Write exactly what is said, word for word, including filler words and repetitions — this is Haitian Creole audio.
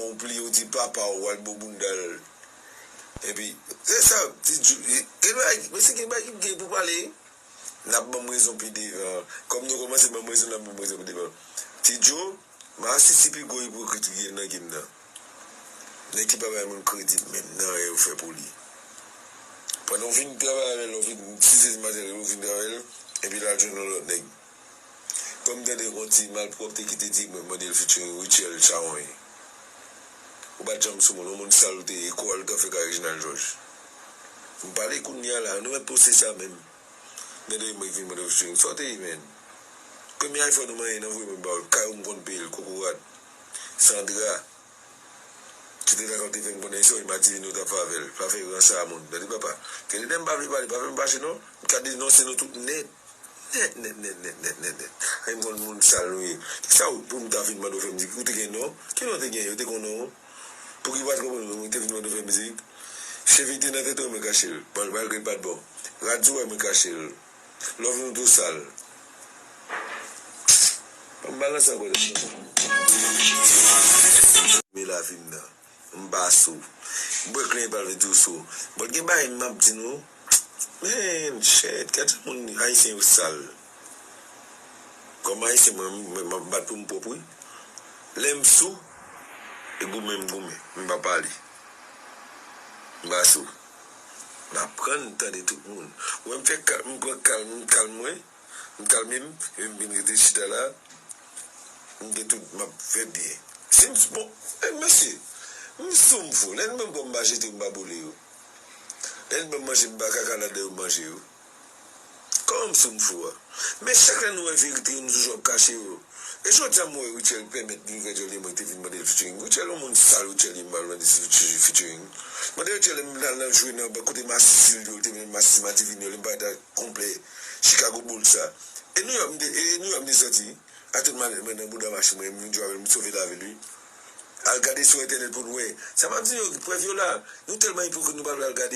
ou pliye, ou di papa w, w al bo bounda l. Epi, se sa, ti Djo, gen bagay, mesye, gen bagay ki gen pou pale. N ap ban m rezon pi devan. Kòm nou kòmanse ban m rezon, n ap ban m rezon pi devan. Ti Djo, masisi pi gwo ipokrit ki gen nan game nan. Nèg ki pa bay moun kredi menm nan anyen yo fè pou li. Pandan w fin travay avè l, w fin, sis èd maten, ou fin travay l, epi l al jwenn yon lòt nèg. Kòm m tande yon ti malpwòpte ki te di mwen mande l featuring Rutshelle Chawony. Ou pa t janm sou moun, yon moun sal ou te ye, kò a l t ap fè kay Reginald Georges. M pale kounye a la, nou mèt poste sa menm. Gade mwen vin mande featuring, sa w te ye, menn? Premye iPhone ou manyen nan voye mwen ba w, kay ou m konn peye l, kokorat, Sandra. Ki te lakay ou te fè m konnen se w, Madivin ou t ap fè avè l. Pa fè rans a moun. Tande papa. Tande lè m pa vle pale, pa fè m fache non. M ka denonse nou tout nèt. Nèt, nèt, nèt, nèt, nèt, nèt, nèt. Ay, m konn moun sal nou ye. Kisa w pou m ta vin mande w fè mizik? Ou te gen non? Ki non w te gen? Yo te konn non w? Pou ki pa t konprann ou te vin mande w fè mizik? Cheve te nan tèt ou, mwen kache l. Mal-, malgre l pa t bon. Rad sou wè mwen kache l. Love nou tou sal. Ban m balanse ankò. Men lavi m nan. M pa sou. Break lè pa vle di w sou. Bon, gen bagay m ap di nou. Men, shit, gade moun ayisyen yo sal. Kòm ayisyen, mwen, mwen, m ap bat pou m pwòp, wi. Lè m sou, e goumen m goumen. M pa pale. M pa sou. M aprann tande tout moun. Ou wè m fè kal-, m pran kalm, m kalm mwen. M kalme m, epi m vin rete chita la. M gen tout, m ap fè byen. Si m, bon, e mesye, m sou m fou. Lè n ban m kòb m pa jete, m pa boule yo. Lè n ban m manje, m pa kaka ladan yo manje yo. Kòman m sou m fou a? Men chak lè nou wè verite yo, nou toujou ap kache yo. E jodi a m wè Rutshelle pèmèt Riverjol e mwen te vin mande l featuring. Rutshelle yon moun sal, Rutshelle ye m pa al mande featuring. Mande Rutshelle m t al nan jwe nan kote masisi l yo, l te vin masisi Madivin yo, lè m pa t konplè Chicago Bulls sa. E New York m te, e New York m te soti. A tout malè mwen nan bouda machin mwen, m vin jwe avè l, m sove lavi l wi. Al gade sou entènèt pou n wè. Sa m ap di nou yo, prèv yo la. Nou tèlman ipokrit nou pa vle al gade yo.